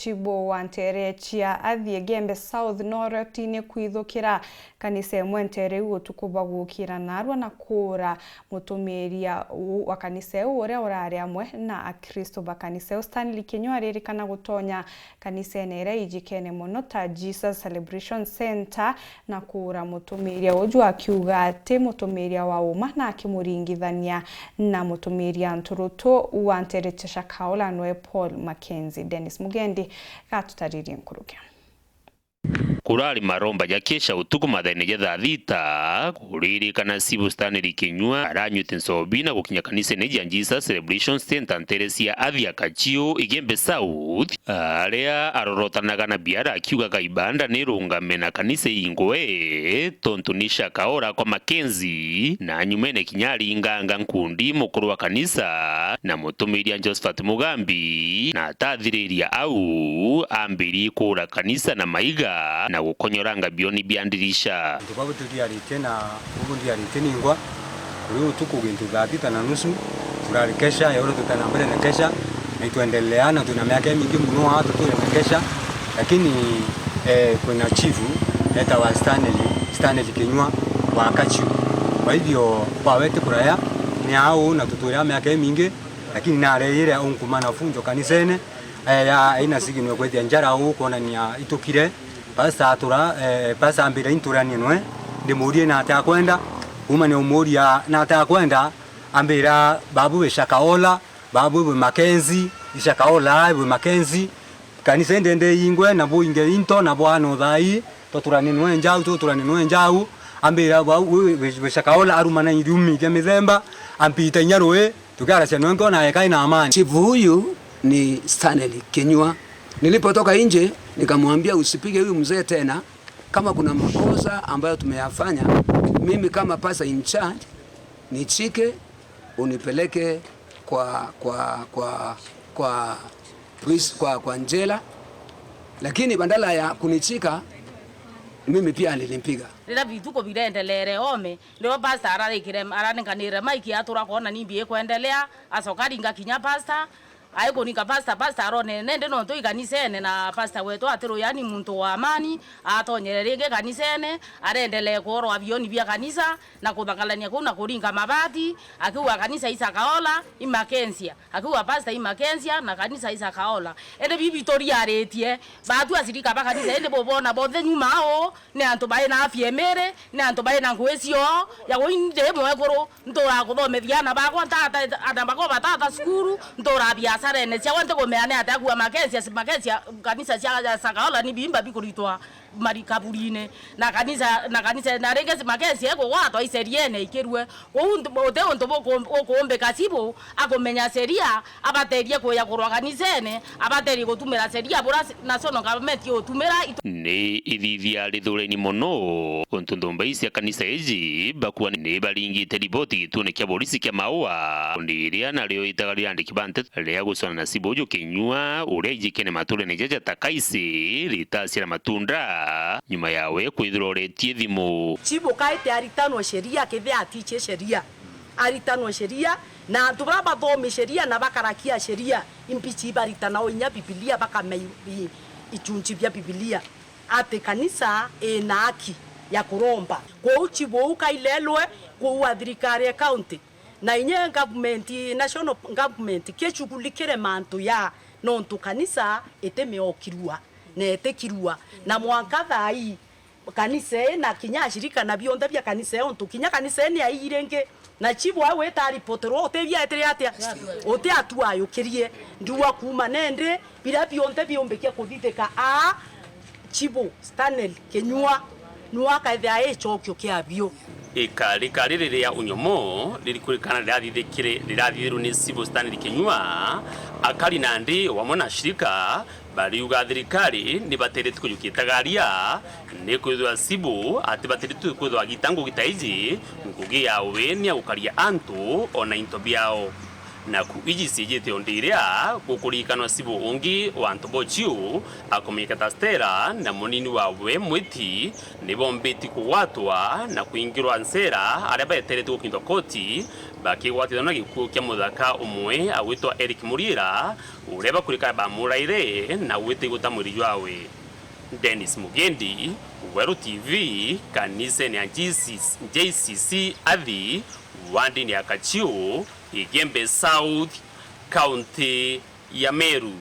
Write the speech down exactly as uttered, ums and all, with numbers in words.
Chibu wa nteere cia Athi Igembe South norotine kwithukira kanisa imwe nteere iu utuku bwa gukira naarua na kuura mutumiria u-, wa kanisa iu uria urari amwe na Akristo ba kanisa iu. Stanley Kinyua aririkana gutonya kanisene iria ijikene mono ta Jesus Celebration Centre na kuura mutumiria uju akiuga ati mutumiria wa uma na akimuringithania na mutumiria nturutu wa nteere cia Shakahola nwe Paul Mackenzie. Dennis Mugendi gatutaririe nkuruki. Kurari maromba ja kisha utuku mathaene ja thaa thita, kuririkana Chibu Stanley Kinyua aranyuite nsobi na gukinya kanisene ja Jesus Celebration Centre nteere cia Athi Kachiu, Igembe South, aria arorotanaga na biara akiugaga ibanda nirungame na kanisa ingwe tontu ni Shakahola kwa Mackenzie, na nyumene kinya aringanga nkundi mukuru wa kanisa na mutumiria Josephat Mugambi, na atathiriria au, ambiri kuura kanisa na maiga na gukonyoranga bioni bia ndirisha. Antu bau tutiaritie na ugu ndiaritie ningwa, kuri utuku gintu thaa thita na nusu, turari kesha, ya uria tutana mbere na kesha, na itwendelea, na twina miaka imingi muno aa tutwire na kesha, lakini, eh, kwina chief etawa Stanley, Stanley Kinyua wa Kachiu. Kwa hivyo, kwawe ti kuraya, ni au na tutwire miaka imingi, lakini nareire unkuma na funjo kanisene, eh, ya aina signal kwethia njara u kwonania itukire. Pastor atura, eh, pastor ambira inturanie nwe, ndimurie na ati akwenda, kuma ni umuria na ati akwenda, ambira babu wi Shakahola, babu wi Mackenzie, i Shakahola wi Mackenzie, kanisa indi ndi ingwe, na buinge into, na bwana uthai, tuturanie nwe njau, tuturanie nwe njau, ambira bau wi, wi, wi Shakahola arumana irumi kia mithemba, ampita inya rui, tukiaracia nwe nkona eka ina amani. Chief huyu ni Stanley Kinyua. Nilipotoka nje, nikamwambia, "Usipige huyu mzee tena. Kama kuna makosa ambayo tumeyafanya, mimi kama pastor in charge, nichike, unipeleke kwa, kwa, kwa, kwa pris-, kwa, kwa njela." Lakini badala ya kunichika, mimi pia alinimpiga. Riria bituku birendeleere ome, ndio pastor ararikire, araninkanire maiki atura kwona nimbi ikwendelea, acoka aringa kinya pastor, aikuringa pastor, pastor arone nende nontu i kanisene na pastor wetu atiru yani muntu wa amani, atonyere ringi kanisene, arendelee kuorwa bioni bia kanisa na kuthakalania kuu na kuringa mabati, akiuga kanisa i Shakahola, i Mackenzie, akiuga pastor i Mackenzie na kanisa i Shakahola. Indi bibi turiaritie, batu ashirika ba kanisa, indi bubona bonthe nyuma ao, ni antu bai na afya imiri, ni antu bai na ngui ciao, ya gui ndi mwekuru, ntura kuthomithia ana bakwa, ntata, ana bakwa batata cukuru, ntura biacarene ciakwa, ntikumenya ni atia kuua Mackenzie, Mackenzie, kanisa cia, cia Shakahola ni bimba bikuritwa mari kaburine, na kanisa, na kanisa, na ringi Mackenzie ikugwatwa iceriene ikirue. Uu ntu-, uti untu buku-, bukuumbika Chibu akumenya sheria, abaterie kuya kurwa kanisene, abaterie gutumira sheria bura National Government igutumira itu- Ni ithithia rithureni mono, untu nthumba ii cia kanisa iji bakua ni baringite riboti gituone kia borisi kia Maua, kundi iria nario itaga riandiki ba nteto ria gucwana na Chibu uju Kinyua, uria ijikene maturene jaja ta Kaisi, ritaciara matunda, nyuma yawe kwithirwa uretie thimu. Chibu kaite aritanwe sheria, kethia atichie sheria. Aritanwe sheria, na antu baria bathomi sheria na bakarakia sheria, imbichi ibaritana o inya Bibilia, bakamenya i-, i-, ichunchi bia Bibilia, ati kanisa ina haki ya kuromba. Kwou Chibu uu kailelwe kuua thirikari ya county, na inya government, national government, kichugulikire mantu ya, nontu kanisa itimiokirua na itikirua, na mwanka thaa ii, kanisa ii na kinya ashirika na bionthe bia kanisa ii, untu kinya kanisa ii ni aii ringi, na Chibu au wita aripoterwa uti bia etire atia? Uti atuayukirie. Ndiua kuuma nende, biria bionthe biumbikia kuthithika aa, Chibu Stanley Kinyua niwe akaithia icokio kiabio. Ikarika riri ria unyomo ririkurikana rirathithikire, rirathithirwe ni Chibu Stanley Kinyua, akari nandi wamwe na ashirika bariuga thirikari ni bateretwe kujukia itagaria, ni kwithirwa Chibu ati bateretwe kwithirwa agita ngugi ta iji, ngugi ya uwi ni ya gukaria antu ona into biao. Naku iji ciijite o ndiria gukurikanwa cibu ungi wa antu ba Ochiu, akumenyeka ta Stella na munini wawe Mwiti, nibombiti kugwatwa na kwingirwa ncera, aria beterete gukindwa koti, bakigwatithwa na gikuu kia muthaka umwe agwitwa Eric Muriira, uria bakurika bamuraire na gwita iguta mwiri jwawe. Dennis Mugendi, Weru T V, kanisene ya J C C, J C C Athi, wandini ya Kachiu, Igembe South, kaunti ya Meru.